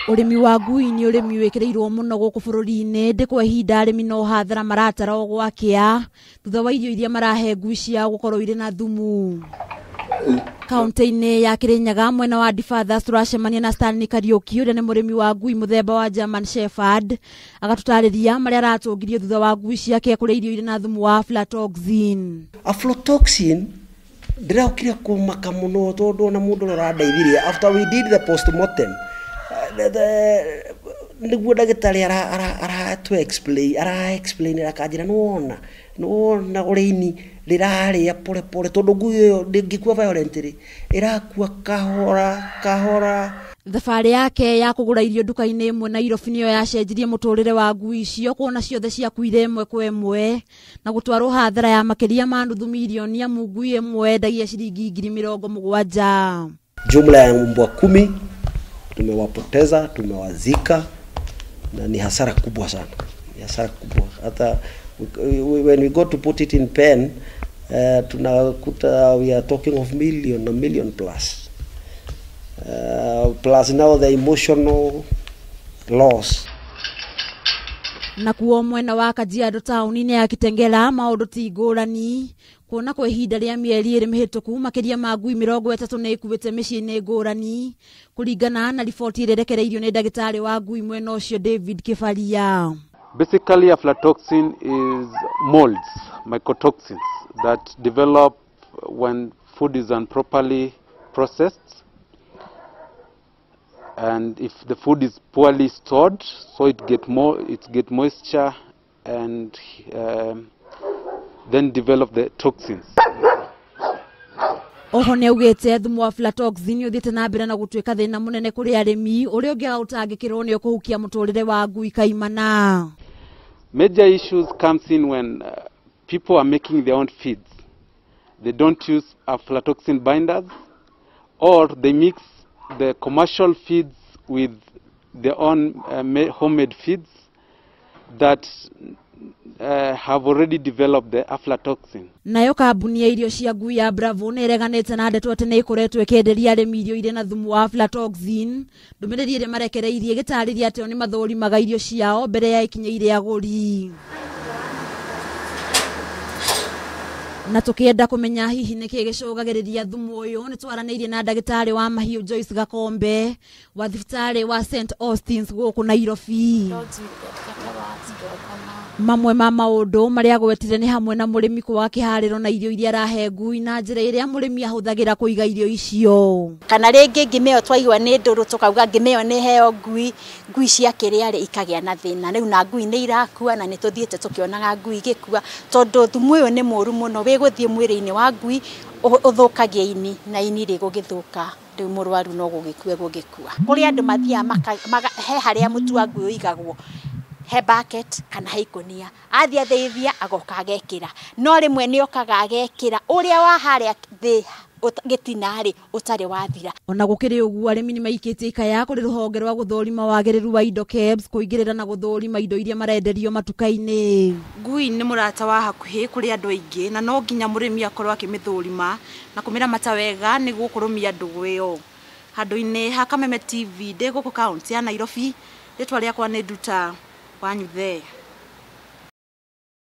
Ũrĩmi wa ngui nĩ ũrĩmi wĩkĩrĩirwo mũno gũkũ bũrũri-inĩ ndĩ kwa ihinda arĩmi no hathara maratara o gwakĩa thutha wa irio iria marahe ngui ciao gũkorwo irĩ na thumu. Kaunti-inĩ ya Kirinyaga mwena wa Difathers tũracemania na Stanley Kariũki ũrĩa nĩ mũrĩmi wa ngui mũthemba wa German Shepherd agatũtarĩria marĩa aratũngirio thutha wa ngui ciake kũrĩa irio irĩ na thumu wa aflatoxin. Aflatoxin ndĩraokire kũmaka mũno tondũ ona mũndũ ũrĩa ũrandeithirie after we did the postmortem nĩguo ndagĩtarĩ aratu explain ara explain akanjĩra nĩwona nĩwona ũrĩa ini rĩrarĩa pore pore tondũ ngui ĩyo ndĩngĩkua violently ĩrakua kahora kahora. Thabarĩ yake ya kũgũra irio nduka-inĩ ĩmwe Nairobi nĩyo yacenjirie mũtũrĩre wa ngui icio kuona ciothe ciakuire ĩmwe kwa ĩmwe na gũtwarwo hathara ya makĩria ma nuthu mirioni amu ngui ĩmwe yendagia ciringi 70,000. Jumla ya mbwa 10 tumewapoteza, tumewazika na ni hasara kubwa sana. Ni hasara kubwa. Hata when we go to put it in pen, tunakuta we are talking of million, a million plus. Plus now the emotional loss. Na kuo mwena wa Kajiado tauni-inĩ ya Kitengela maũndũ ti ngũrani kuona kwa ihinda rĩa mĩeri ĩrĩ mĩhĩtũku makĩria ma ngui 30 nĩ ikuĩte mĩciĩ-inĩ ngũrani kũringana na riboti ĩrĩa ĩrekereirio nĩ ndagĩtarĩ wa ngui mwena ũcio David Kibaria. Basically, aflatoxin is molds, mycotoxins that develop when food is improperly processed. And if the food is poorly stored, so it get moisture and then develop the toxins. Oho nĩ augĩte thumu wa aflatoxin ũthiĩte na mbere na gũtuĩka thĩna mũnene kũrĩ arĩmi ũrĩa ũngĩaga gũtangĩkĩrwo nĩ ũkũhukia mũtũrĩre wa ngui kaimana. Major issues comes in when people are making their own feeds. They don't use aflatoxin binders, or they mix the commercial feeds with their own homemade feeds that have already developed the aflatoxin. Nayo kambuni ya irio cia ngui ya Bravo nĩ ĩreganĩte na ndeto atĩ nĩ ĩkoretwo ĩkĩenderia arĩmi irio irĩ na thumu wa aflatoxin. Ndũmĩrĩri ĩrĩa marekereirie ĩgĩtarĩria atĩ o nĩ mathũrimaga irio ciao mbere ya ikinyĩire agũri. Na tukienda kumenya hihi nĩkĩ gĩcũngagĩrĩria thumu ũyũ nĩ twaranĩirie na ndagĩtarĩ wa mahiũ Joyce Gakombe wa thibitarĩ wa St Austin's gũkũ Nairobi. Mamwe ma maũndũ marĩa agwetire nĩ hamwe na mũrĩmi kwaga kĩharĩro na irio iria arahe ngui na njĩra ĩrĩa mũrĩmi ahũthagĩra kũiga irio icio. Kana rĩngĩ ngima ĩyo twaigua nĩ ndũrũ tũkauga ngima ĩyo nĩ heo ngui, ngui ciakĩrĩa rĩ ikagĩa na thĩna. Rĩu na ngui nĩ irakua na nĩ tũthiĩte tũkĩonaga ngui igĩkua tondũ thumu ũyũ nĩ mũru mũno wĩgũthiĩ mwĩrĩ-inĩ wa ngui ũthũkagia ini na ini rĩgũgĩthũka rĩu mũrwaru no gũgĩkue gũgĩkua. Kũrĩ andũ mathiaga he harĩa mũtu wa ngui ũigagwo he bucket kana he ikũnia athiĩ athĩithia agoka agekĩra no rĩmwe nĩ okaga agekĩra ũrĩa wa harĩa thĩ gĩtina rĩ ũtarĩ wathira. Ona gũkĩrĩ ũguo arĩmi nĩ maikĩtie ikaya kũrĩ rũhonge rwa gũthũrima wagĩrĩru wa indo KEBS kũingĩrĩra na gũthũrima indo iria marenderio matuka-inĩ. Ngui nĩ mũrata wa hakuhĩ kũrĩ andũ aingĩ na no nginya mũrĩmi akorwo akĩmĩthũrima na kũmĩramata wega nĩguo kũrũmia ndũgũ ĩyo. Handũ-inĩ ha Kameme TV ndĩ gũkũ kaunti ya Nairobi, rĩtwa rĩakwa nĩ Nduta Wanyuthe.